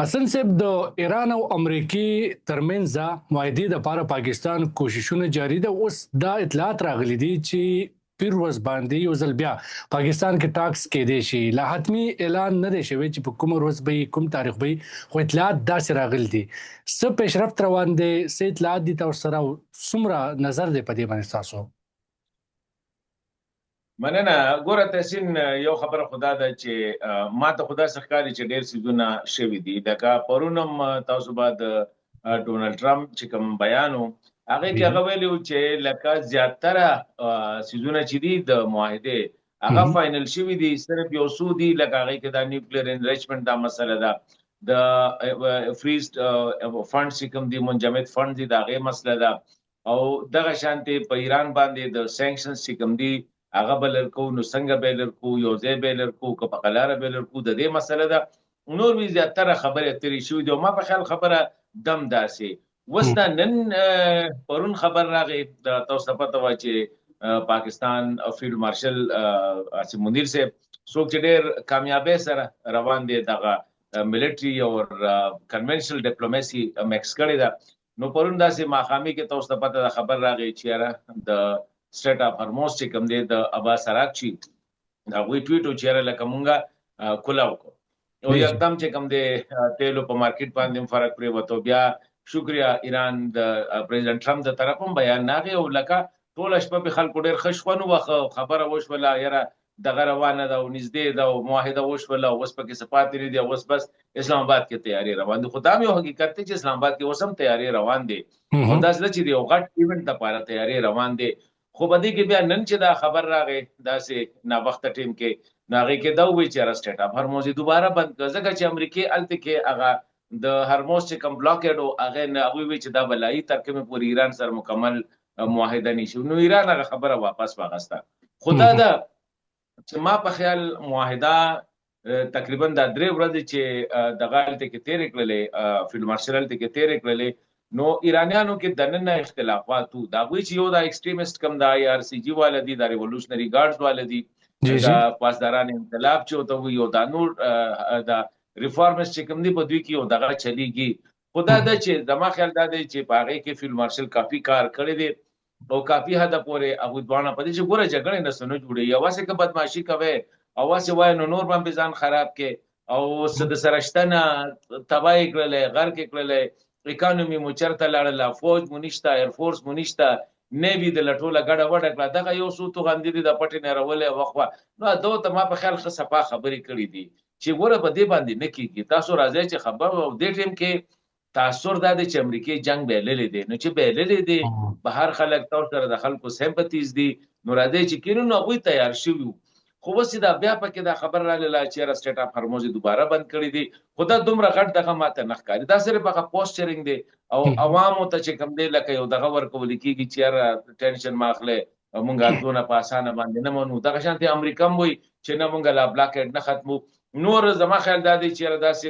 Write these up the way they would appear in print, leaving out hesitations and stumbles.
حسن صاحب، د ایران او امریکې ترمنځ معاهدې د پاره پاکستان کوششونه جاری ده. اوس دا اطلاعات راغلي دي چې پیر ورځ باندې یو ځل بیا پاکستان کې ټاکس کېدی شي. لا حتمی اعلان نه دی شوی چې په کومه ورځ به، کوم تاریخ به، خو اطلاعات داسې راغلي دي. څه پیشرفت روان دی؟ څه اطلاعات دي تاسو سره؟ څومره نظر دی په دې باندې تاسو؟ مننه. ګوره تحسین، یو خبره خدا ده چې ما ته خدا څخه ښکاري چې ډېر څیزونه شوي دي. لکه پرون هم تاسو به د ډونالډ ټرمپ چې کوم بیان و، هغه کې هغه ویلي چې لکه زیاتره څیزونه چې دي د معاهدې، هغه فاینل شوي دي، صرف یو څو دي، لکه هغې کې دا نیوکلیر انریچمنټ دا مسله ده، د فریز فنډ چې کوم دي، منجمد فنډ دي، د هغې مسله ده، او دغه شانتې په ایران باندې د سانکشنز چې کوم دي هغه به لر کوو، نو څنګه به لر کوو، یو ځای به لر کوو که په قلاره به لر کوو، د دې مسله ده. نور وی زیاتره خبرې اترې شوې دي او ما په خیال خبره دم داسې اوس دا نن پرون خبر راغی. د تاسو ته پته وه چې پاکستان فیلډ مارشل عاصم منیر صاحب، څوک چې ډېر کامیابۍ سره روان دی، دغه ملټري او کنونشنل ډیپلوماسي مکس کړې ده، نو پرون داسې ماښامي کې تاسو ته پته ده خبر راغی چې یاره د سټریټ اف هرموز چې کوم دی، د عباس عراقچي د هغوی ټویټ و چې یاره لکه مونږه کولا وکړو، او یکدم چې کوم دی تیلو په مارکیټ باندې هم فرق پرېوتو. بیا شکریه ایران د پریزیډنټ ټرمپ د طرف هم بیان ناغی او لکه ټوله شپه په خلکو ډېر ښه شخوند وواهه، خبره وشوله، یاره دغه روانه ده او نږدې ده او معاهده وشوله او اوس پکې څه پاتې نه دي او اوس بس اسلام آباد کې تیارې روان دي. خو دا هم یو حقیقت دی چې اسلام آباد کې اوس هم تیارې روان دي او داسې ده چې د یو غټ ایونټ لپاره تیارې روان دي. خو په دې کې بیا نن چې دا خبر راغی داسې ناوخته ټیم کې، نو هغې کې دا وویل چې یاره سټیټ اف هرموز یې دوباره بند کړ، ځکه چې امریکې هلته کې هغه د هرموز چې کوم بلاکیډ و، هغه نه هغوی ویل چې دا به لایي تر کومې پورې ایران سره مکمل معاهده نشي. نو ایران هغه خبره واپس واغسته. خو دا ده چې ما په خیال معاهده تقریبا دا درې ورځې چې دغه هلته کې تېرې کړلې، فیلډ مارشل هلته کې تېرې کړلې، نو ایرانیانو کې دننه اختلافات وو. د هغوی چې یو دا ایکسټریمسټ کوم د آی آر سی جی والا دي، دا ریولوشنري ګارډز والا دي، دا پاسداران انقلاب چې ورته وایي، او دا نور دا ریفارمسټ چې کوم دي، په دوی کې یو دغه چلیږي. خو دا ده چې زما خیال دا دی چې په هغې کې فیلډ مارشل کافي کار کړی دی او کافي حده پورې هغوی دواړه په دې چې ګوره جګړې نه څه نه جوړېږي، یوازې که بدماشي کوې او هسې وایې نو نور به هم ځان خراب کې او څه د سره شته نه، تباه یې کړلی، غرق یې کړلی، اکانومي مو چېرته لاړله، فوج مو نشته، ایرفورس مو نشته، نیوي د لټوله ګډه وډه کړه، دغه یو څو توغندي دي د پټې نه راولې وخوه. نو دوه ته ما په خیال ښه صفا خبرې کړې دي چې ګوره په دې باندې نه کېږي، تاسو راځئ چې خبر او دې ټیم کې تاثر دا دی چې امریکې جنگ بایللی دی، نو چې بایللی دی، بهر خلک تاسو سره د خلکو سمپتیز دي، نو راځئ چې کینو. نو هغوی تیار شوي وو. خو اوس دا بیا پکې دا خبر راغله چې یاره سټیټ اف هرموز یې دوباره بند کړی دی، خو دا دومره غټ دغه ماته نه ښکاري. دا صرف هغه پوسچرینګ دی او عوامو ته چې کوم دی لکه یو دغه ورکول کېږي چې یاره ټینشن مه اخلئ، مونږ دونه په اسانه باندې نه منو. دغه شانتې امریکا هم وایي چې نه، مونږ لا بلاکیډ نه ختمو. نور زما خیال دا دی چې یاره داسې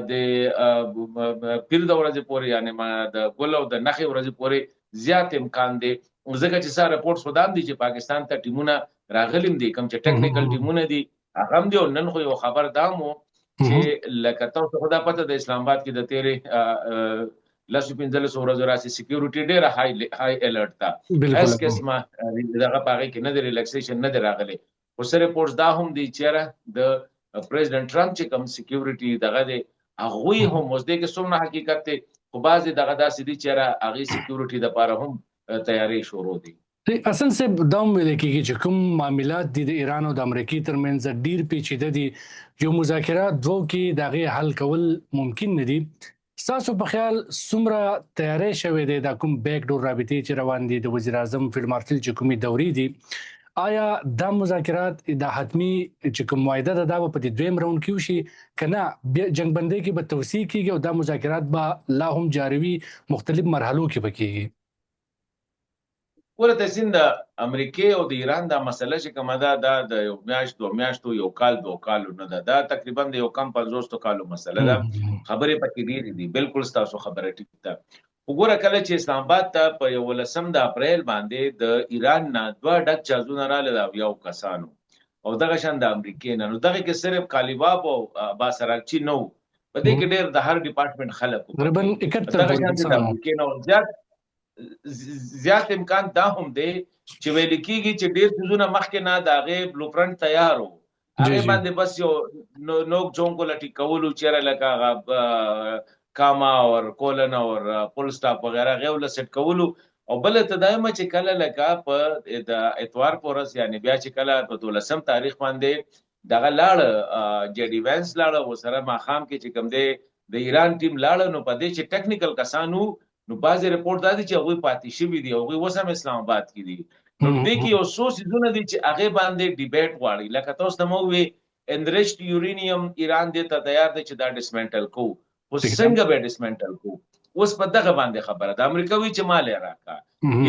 د پیر د ورځې پورې، یعنی ما د ګل او د نخې ورځې پورې زیات امکان دی، ځکه چې سره رپورټس خو دام دي چې پاکستان ته ټیمونه راغلي دي، کوم چې ټیکنیکل ټیمونه دي هغه هم دي. او نن خو یو خبر دام و چې لکه تاسو خو دا پته د اسلام آباد کې د تیرې 10 15 ورځو راسي سکیورټي ډیره های الرټ ده، هیڅ قسمه دغه په هغې کې نه دی، ریلیکسیشن نه دی راغلی. خو څه رپورټس دا هم دي چې د پریزیډنټ ټرمپ چې کوم سکیورټي دغه دی، هغوی هم اوس دې کې څومره حقیقت دی، خو بعضې دغه داسې دي چې هغې سکیورټي دپاره هم تیارې شروع دي. حسن صاحب، دا هم ویل کېږي چې کوم معاملات دي د ایران او د امریکې ترمنځ، ډیر پیچیده دي، یو مذاکرات دوو کې د هغې حل کول ممکن نه دي. ستاسو په خیال څومره تیاری شوی دی؟ دا کوم بیک ډور رابطې چې روان دي، د وزیر اعظم فیلډ مارشل چې کومې دورې دي، آیا دا مذاکرات، دا حتمی چې کوم معاهده ده، دا به په دې دویم راوند کې وشي که نه بیا جنگ بندۍ کې به توسیع کیږي او دا مذاکرات به لا هم جاري وي، مختلف مرحلو کې به کیږي؟ ګوره تحسین، د امریکې او د ایران دا مسله چې کومه ده، دا د یو میاشت، 2 میاشتو، یو کال، 2 کالو نه ده، دا تقریبا د یو کم 50 کالو مسله ده. خبرې پکې ډېرې دي، بالکل ستاسو خبره ټیک ده. وګوره، کله چې اسلام آباد ته په 11 د اپریل باندې د ایران نه دوه ډک جازونه راغلل د 70 کسانو او دغه شان د امریکې نه، نو دغه کې صرف قالیباف او عباس عراقچي نه وو. په دې کې ډېر د هر ډپارټمنټ خلک وو. تقریبا 71 دغه پورې شان د کسان وو. امریکې نه زیات زیات امکان دا هم دی چې ویل کېږي چې ډېر څیزونه مخکې نه د هغې بلوپرنټ تیار وو، هغې باندې بس یو نوک جونکو لټي کولو، چېرې لکه هغه کاما او کولن او فول سټاپ وغیرہ هغې ورله سیټ کولو. او بله ته دا یم چې کله لکه په د اتوار په ورځ، یعنې بیا چې کله په 12 تاریخ باندې دغه لاړ، جې ډي وینس لاړه، ورسره ماښام کې چې کوم دی د ایران ټیم لاړه، نو په دې چې ټیکنیکل کسان وو، نو بعضې رپورټ دا دي چې هغوی پاتې شوي دي، هغوی اوس هم اسلام اباد کې دي. نو دې کې یو څو څیزونه دي چې هغې باندې ډیبیټ غواړي. لکه تاسو ته مو ووی انریچډ یورینیم ایران دې ته تیار دی چې دا ډسمنټل کوو، خو څنګه به ډسمنټل کوو؟ اوس په دغه باندې خبره ده. امریکا وی چې مال یې راکا،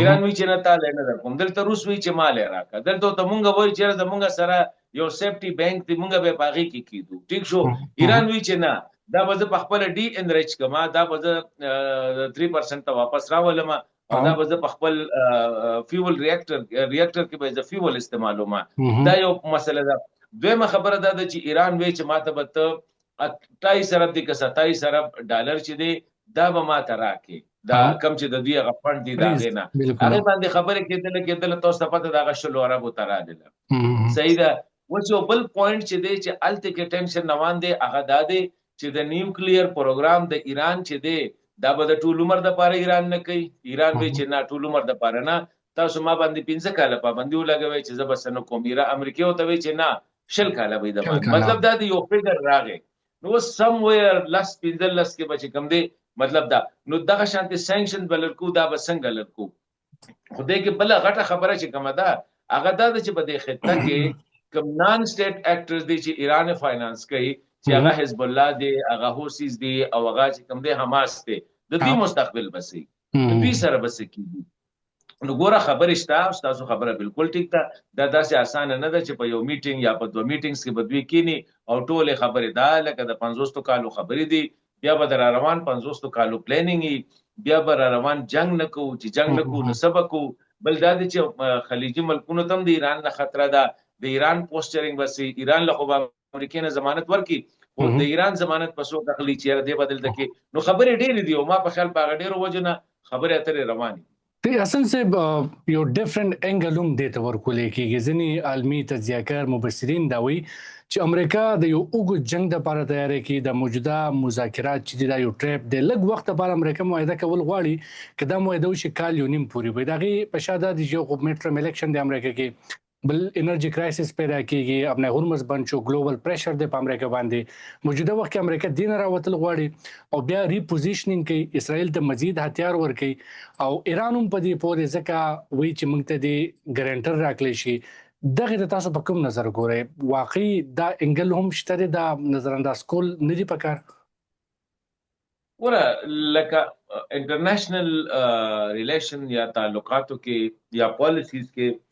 ایران وی چې نه تا له نه درکوم، دلته روس وی چې مال یې راکا، دلته ته مونږ وایو چې زمونږ سره یو سیفټي بانک دی، مونږ به په هغې کې کېدو، ټیک شو. ایران وی چې نه، دا به زه په خپله ډي انریچ کړم، دا به زه 3% ته واپس راولم، او دا به زه په خپل فیول ریاکټر کې به زه فیول استعمالوم. دا یو مسله ده. دویمه خبره دا ده چې ایران وی چې ماته به ته 28 ارب دی که 27 ارب ډالر چې دی دا به ماته راکې، دا کم چې د دوی هغه فنډ دی د هغې نه، هغې باندې خبرې کېدله کېدله، تاسو ته پته ده هغه 20 اربو ته راغله. صحیح ده. اوس یو بل پوینټ چې دی چې هلته کې ټینشن روان دی، هغه دا دی چې د نیوکلیر پروګرام د ایران چې دی دا به د ټول عمر دپاره ایران نه کوي. ایران وایي چې نه، ټول عمر دپاره نه، تاسو ما باندې 5 کاله پابندي ولګوئ چې زه به څه نه کوم. امریکې ورته وایي چې نه، 20 کاله به یې د باندې، مطلب دا دی یو فګر راغی. نو اوس سمویر 10 15 کې به چې کوم دی، مطلب دا نو دغه شانتې سانکشن به لر کوو، دا به څنګه لر کوو؟ خو دې کې بله غټه خبره چې کومه ده هغه دا ده چې په دې خطه کې کوم نان سټیټ اکټرز دي چې ایران فاینانس کوي، چې هغه حزب الله دی، هغه هوسیز دی، او هغه چې کوم دی حماس دی، د دوی مستقبل به څه وي، د دوی سره به څه کېږي؟ نو ګوره خبرې شته، ستاسو خبره بالکل ټیک ده. دا داسې اسانه نه ده چې په یو میټینګ یا په 2 میټینګز کې به دوی کینی او ټولې خبرې دا لکه د 50 کالو خبرې دي، بیا به د را روان 50 کالو پلانینګ وي، بیا به را روان جنگ نه کوو، چې جنگ نه کوو نو څه به کوو؟ بل دا دی چې خلیجي ملکونو ته هم د ایران نه خطره ده، د ایران پوسچرینګ به سي، ایران له خو به امریکې نه ضمانت ورکړي، خو د ایران ضمانت په څوک اخلي چې یاره دې به دلته کې؟ نو خبرې ډېرې دي، او ما په خیال په هغه ډېرو وجو نه خبرې اترې روانې دي. حسن صاحب، یو ډیفرنٹ انګل هم دې ته ورکول کېږي. ځینې عالمي تجزیهکار مبصرین دا وایي چې امریکا د یو اوږد جنگ لپاره تیاری کوي، د موجوده مذاکرات چې دي دا یو ټریپ دی، لږ وخت لپاره امریکا معاهده کول غواړي، که دا معاهده وشي کال یو نیم پورې به د هغې په شا دا دي چې یو خو میډ ټرم الیکشن دی امریکا کې، بل انرژي کرایسس پیدا کیږي، ابنای هرمز بند شو، ګلوبل پریشر دی په امریکا باندې. موجوده وخت کې امریکا دین راوتل غواړي او بیا ریپوزیشنینګ کوي، اسرائیل ته مزید هتیار ورکوي، او ایران هم په دې پورې ځکه وایي چې موږ ته دې ګرنټر راکړی شي. دغه ته تاسو په کوم نظر ګورئ؟ واقعي دا انګل هم شته دی، دا نظر انداز کول نه دی پکار؟ ګوره لکه انټرنیشنل ریلیشن یا تعلقاتو کې یا پالیسیز کې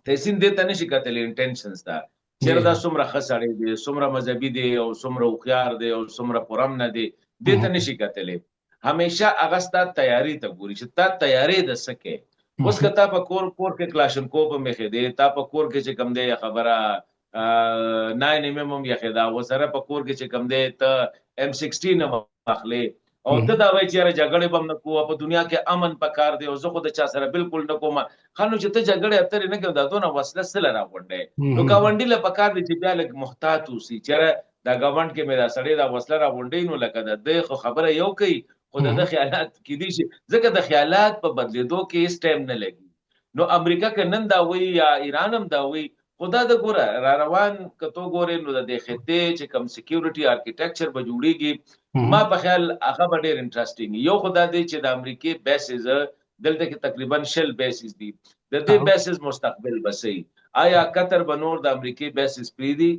تحسین دې ته نشي کتلی انټینشنز ته، چېرې دا څومره ښه سړی دی، څومره مذهبي دی، او څومره هوښیار دی، او څومره پرامنه دی، دې ته نشي کتلی. همیشه هغه ستا تیاری ته ګوري چې تا تیاری د څه کوې. اوس که تا په کور کې کلاشنکوف هم ایښی دی، تا په کور کې چې کوم دی خبره 9 ایم ایم هم ایښی ده، ورسره په کور کې چې کوم دی ته ایم 16 هم اخلې، او ته دا وایې چې یاره جګړې به هم نه کوو، په دنیا کې امن پکار دی، او زه خو د چا سره بالکل نه کوم. ښه نو چې ته جګړې اترې نه کوې، دا دونه وسله څه له راغونډې؟ نو ګاونډي له پکار دی چې بیا لږ محتاط اوسي، چې یاره دا ګاونډ کې مې دا سړی دا وسله راغونډوي، نو لکه د ده خو خبره یو کوي، خو د ده خیالات کېدی شي، ځکه د خیالات په بدلېدو کې هېڅ ټایم نه لګي. نو امریکا که نن دا وایي یا ایران هم دا وایي، خو دا د ګوره را روان که تو ګورې نو د دې خطې چې کوم سکیورټي آرکیټیکچر به جوړیږي، ما په خیال هغه به ډېر انټرسټینګ. یو خو دا دی چې د امریکې بیسز دلته کې تقریبا 20 بیسز دي، د دې بیسز مستقبل به څه وي؟ آیا قطر به نور د امریکې بیسز پرېږدي،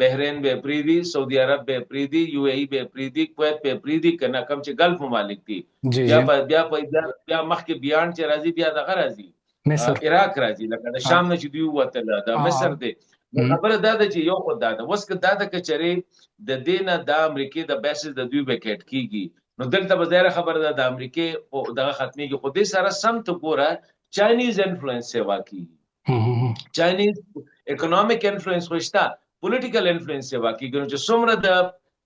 بحرین به پرېږدي، سعودي عرب به پرېږدي، یو ای به پرېږدي، کویت به پرېږدي که نه؟ کوم چې ګلف ممالک دي، بیا بیا بیا مخکې بیان چې راځي، بیا دغه راځي، مصر، عراق راځي، لکه د شام نه چې دوی ووتل، د مصر دی. خبره دا ده چې یو خو دا ده، اوس که دا ده که چېرې د دې نه د امریکې د بیسز د دوی ویکیټ کېږي، نو دلته به ظاهره خبره ده د امریکې دغه ختمېږي. خو دې سره سم ته ګوره چاینیز انفلوئنس سیوا کېږي، چاینیز اکونومیک انفلوئنس خو شته، پولیټیکل انفلوئنس سیوا کېږي. نو چې څومره د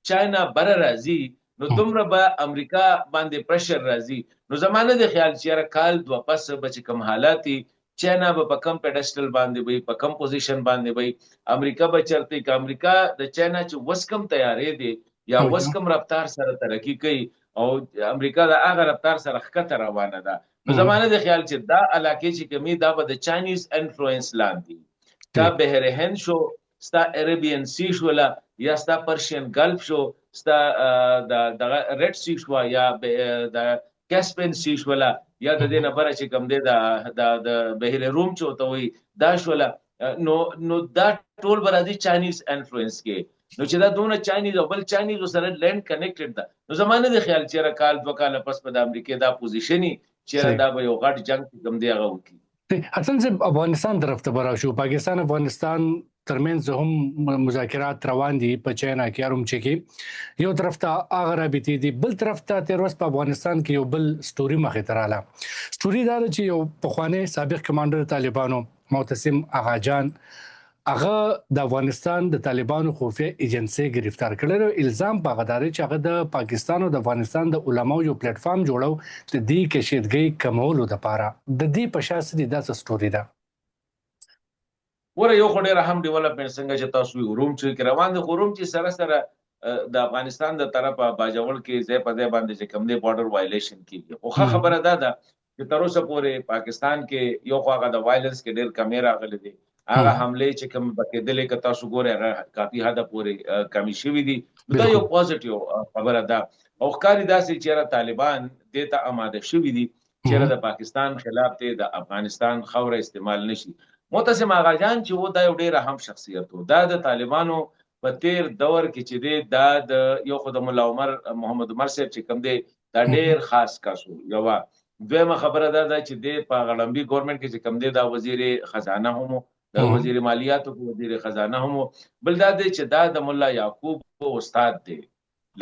چاینا بره راځي نو دومره به امریکا باندې پریشر راځي. نو زما نه دی خیال چې یاره کال دوه پس به چې کوم حالات چاینا به په کم پیډسټل باندې وي، په کم پوزیشن باندې وي، امریکا به چرته، که امریکا د چاینا چې وس کم تیارې دی یا وس کم رفتار سره ترقی کوي او امریکا د هغه رفتار سره ښکته روانه ده، نو زما نه دی خیال چې دا علاقې چې کمی دا به د چاینیز انفلوئنس لاندې، دا بحر هند شو، ستا عربین سی شوله، یا ستا پرشین ګلف شو، ستا د دغه ریډ سی شو، یا د کاسپین سی شوله، یا د دې نه بره چې کوم دی د د بحیر روم چې ورته وایي دا شوله، نو دا ټول به راځي چاینیز انفلوئنس کې. نو چې دا دونه چاینیز او بل چاینیز سره لینډ کنیکټډ ده، نو زما نه دی خیال چې یاره کال دوه کاله پس به د امریکې دا پوزیشن چې یاره دا به یو غټ جنګ چې کوم دی هغه وکړي. حسن صاحب، افغانستان طرف ته به راشو. پاکستان افغانستان ترمنځ هم مذاکرات روان دي په چاینا کې، ارومچې کې. یو طرف ته هغه رابطې دي، بل طرف ته تیر ورځ په افغانستان کې یو بل سټوري مخې ته رااله. سټوري دا ده چې یو پخوانی سابق کمانډر طالبانو معتصم اغا جان، هغه د افغانستان د طالبانو خفیه ایجنسۍ گرفتار کړی او الزام په هغه دا دی چې هغه د پاکستان او د افغانستان د علماو یو پلیټ فارم جوړو د دې کشیدګۍ کمولو لپاره. د دې په شا څه دي؟ دا څه سټوري ده؟ ګوره، یو خو ډېر اهم ډیولپمنټ څنګه چې تاسو یې اورومچي کې روان دي، خو اورومچي سره سره د افغانستان د طرفه باجوړ کې ځای په ځای باندې چې کوم دی بارډر وایلیشن کیږي. خو ښه خبره دا ده چې تر اوسه پورې پاکستان کې یو خو هغه د وایلنس کې ډېر کمی راغلی دی، هغه حملې چې کوم بکېدلې که تاسو ګورئ هغه کافي حده پورې کمی شوي دي. نو دا یو پوزټیو خبره ده او ښکاري داسې چې یاره طالبان دې ته اماده شوي دي چې یاره د پاکستان خلاف دې د افغانستان خاوره استعمال نشي. معتصم آغا جان چې و دا یو ډېر اهم شخصیت و، دا د طالبانو په تیر دور کې چې دی دا د یو خو د ملا عمر محمد عمر صاحب چې کوم دی دا ډېر خاص کس و. یوه دویمه خبره دا ده چې دی په غړمبي ګورنمنت کې چې کوم دی دا وزیر خزانه هم و، د وزیر مالیاتو په وزیر خزانه هم و. بل دا دی چې دا د ملا یعقوب استاد دی،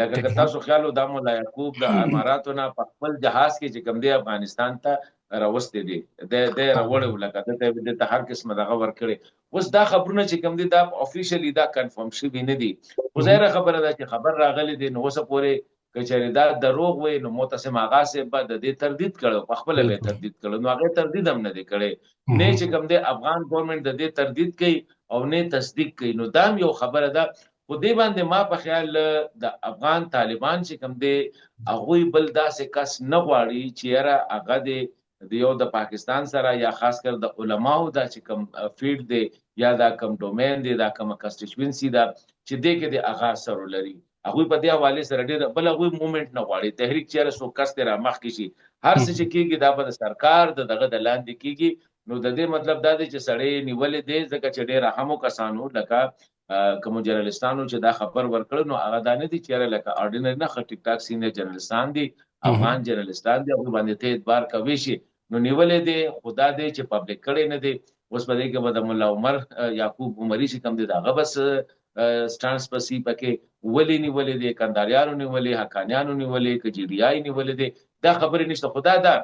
لکه که تاسو خیال دا ملا یعقوب د اماراتو نه په خپل جهاز کې چې کوم دی افغانستان ته راوستي دی، د د راوړی، لکه د ته هر قسمه دغه ورکړي. اوس دا خبرونه چې کوم دي دا افیشلی دا کنفرم شوي نه دي، خو ظاهره خبره ده چې خبر راغلی دی. نو اوسه پورې که چېرې دا دروغ وي نو معتصم آغا صاحب به د دې تردید کړو، په خپله به تردید کړو. نو هغه تردید هم نه دی کړی، نه چې کوم دی افغان ګورنمنت د دې تردید کوي او نه تصدیق کوي. نو دا هم یو خبره ده. خو دې باندې ما په خیال د افغان طالبان چې کوم دی هغوی بل داسې کس نه غواړي چې یاره هغه دې د یو د پاکستان سره یا خاص کر د علماو دا چې کوم فیلډ دی یا دا کوم ډومین دی، دا کوم کانسټیچوئنسي ده چې دې کې د هغه اثر ولري. هغوی په دې حوالې سره ډېر بل هغوی موومنټ نه غواړي، تحریک چې یاره څوک کس دی رامخکې شي، هر څه چې کېږي دا به د سرکار د دغه د لاندې کېږي. نو د دې مطلب دا دی چې سړی یې نیولی دی، ځکه چې ډېر اهمو کسانو لکه کومو جرنلستانو چې دا خبر ورکړ، نو هغه دا نه دي چې یاره لکه ارډینري نه، ښه ټیک ټاک سینیر جرنلستان دي، افغان جرنلستان دي، هغوی باندې ته اعتبار کوی شي. نو نیولی دی، خو دا دی چې پبلک کړی نه دی. اوس په دې کې به د ملا عمر یعقوب عمري چې کوم دی د هغه بس سټانس پسې پکې ولې نیولې دی، کنداریانو نیولې، حقانیانو نیولې، که جي ډي آی نیولې دی، دا خبرې نشته. خو دا ده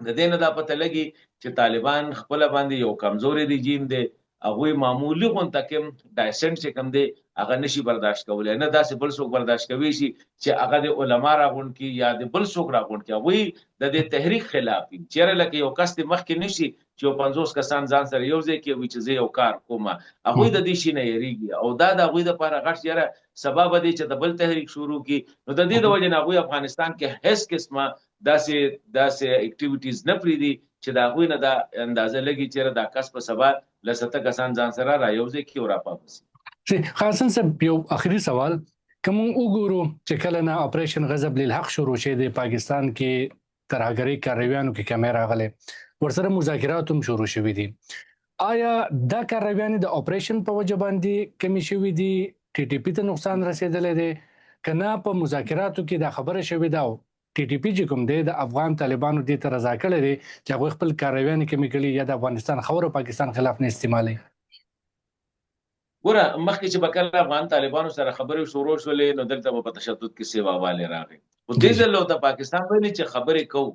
د دې نه دا پته لګي چې طالبان خپله باندې یو کمزوری رژیم دی، هغوی معمولي غونته کې ډایسنټ چې کوم دی هغه نشي برداشت کولی، نه داسې بل څوک برداشت کوي شي چې هغه د علما راغونډ کړي یا د بل څوک راغونډ کړي. هغوی د دې تحریک خلاف وي، چېرې لکه یو کس دې مخکې نشي چې یو 50 کسان ځان سره یو ځای کړي وي چې زه یو کار کوم، هغوی د دې شي نه یریږي او دا د هغوی دپاره غټ یاره سبا به دی چې د بل تحریک شروع کړي. نو د دې د وجې نه هغوی افغانستان کې هېڅ قسمه داسې اکټیویټیز نه پرېږدي چې د هغوی نه دا اندازه لګي چې دا کس په سبا لسته کسان ځان سره را یو ځای کړي او راپاپسي. خاصن صاحب، یو اخري سوال، که موږ وګورو چې کله نه اپریشن غضب للحق شروع شوی دی، پاکستان کې ترهګرۍ کارویانو کې کمی راغلی، ورسره مذاکرات هم شروع شوي دي. آیا دا کارویانې د اپریشن په وجه باندې کمی شوي دي، ټي ټي پي ته نقصان رسیدلی دی، که نه په مذاکراتو کې دا خبره شوې ده او ټي ټي پي چې کوم دی د افغان طالبانو دې ته رضا کړی دی چې هغوی خپل کارویانې کمې کړي یا د افغانستان خاوره پاکستان خلاف نه استعمالوي؟ ګوره، مخکې چې به کله افغان طالبانو سره خبرې شروع شولې نو دلته به په تشدد کې سیوا والې راغی، خو دې ځل ته پاکستان ویلي چې خبرې کوو،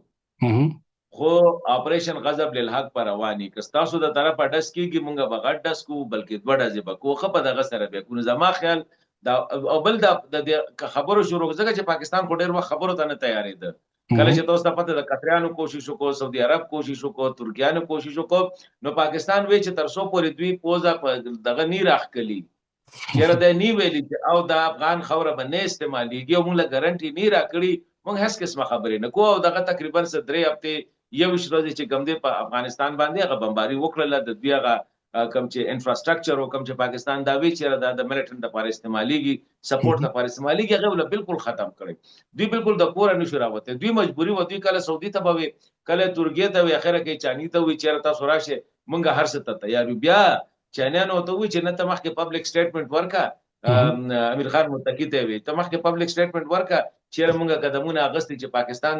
خو اپریشن غضب للحق پر رواني، که ستاسو د طرفه ډس کیږي مونږ به غټ ډس کوو، بلکې دوه ډزې به کوو، ښه په دغه سره بیا کوو. زما خیال دا او بل دا د خبرو شروع، ځکه چې پاکستان خو ډیر وخت خبرو ته نه تیارېده. کله چې تاسو ته پته د قطریانو کوشش وکړو، سعودي عرب کوشش وکړو، ترکیانو کوشش وکړو، نو پاکستان وی چې تر څو پورې دوی پوزا په دغه نی راخکلی، چیرې دا نی ویلي چې او دا افغان خوره به نه استعمالیږي او موږ له ګارانټي نی راکړي، موږ هیڅ قسمه خبرې نه کوو. او دغه تقریبا څه 3 هفتې 21 ورځې چې کوم دی په افغانستان باندې هغه بمباری وکړله، د دوی هغه کوم چې انفراسټرکچر او کوم چې پاکستان دا وی چې دا د ملیټنټ لپاره استعمالیږي، سپورټ لپاره استعمالیږي، هغه ول بالکل ختم کړي. دوی بالکل د کوره نشو راوته، دوی مجبوری و. دوی کله سعودي ته به، کله ترکیه ته وی، اخره کې چانی ته وی چې تاسو راشه، مونږ هر څه ته تیار یو. بیا چانیانو ته وی چې نه، ته مخکې پبلک سټیټمنټ ورکا، امیر خان متقی ته وی ته مخکې پبلک سټیټمنټ ورکا چې مونږ قدمونه اغستې چې پاکستان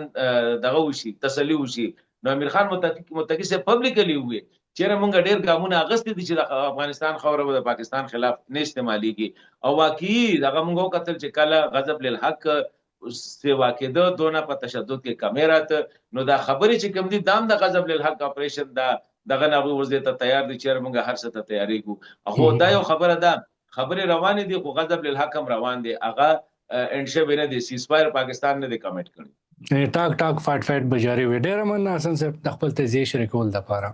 دغه وشي، تسلی وشي. نو امیر خان متقی سه پبلکلی وی چې مونږ ډیر ګامونه اغستې دي چې د افغانستان خاوره به د پاکستان خلاف نه استعمالیږي. او واقعي دغه مونږ وکتل چې کله غضب للحق سیوا کېده، دونه په تشدد کې کمی راته. نو دا خبرې چې کوم دي، دام د غضب للحق اپریشن دا دغه نه هغوی اوس دې ته تیار دي چې مونږ هر څه ته تیاریږو. خو دا یو خبره ده، خبرې روانې دي، خو غضب للحق هم روان دي، هغه اند شوی نه دی، سیزفایر پاکستان نه دی کمټ کړی. ټاک ټاک فاټ فاټ بجاري وي. ډیره مننه حسن صاحب د خپل تجزیې شریکول لپاره.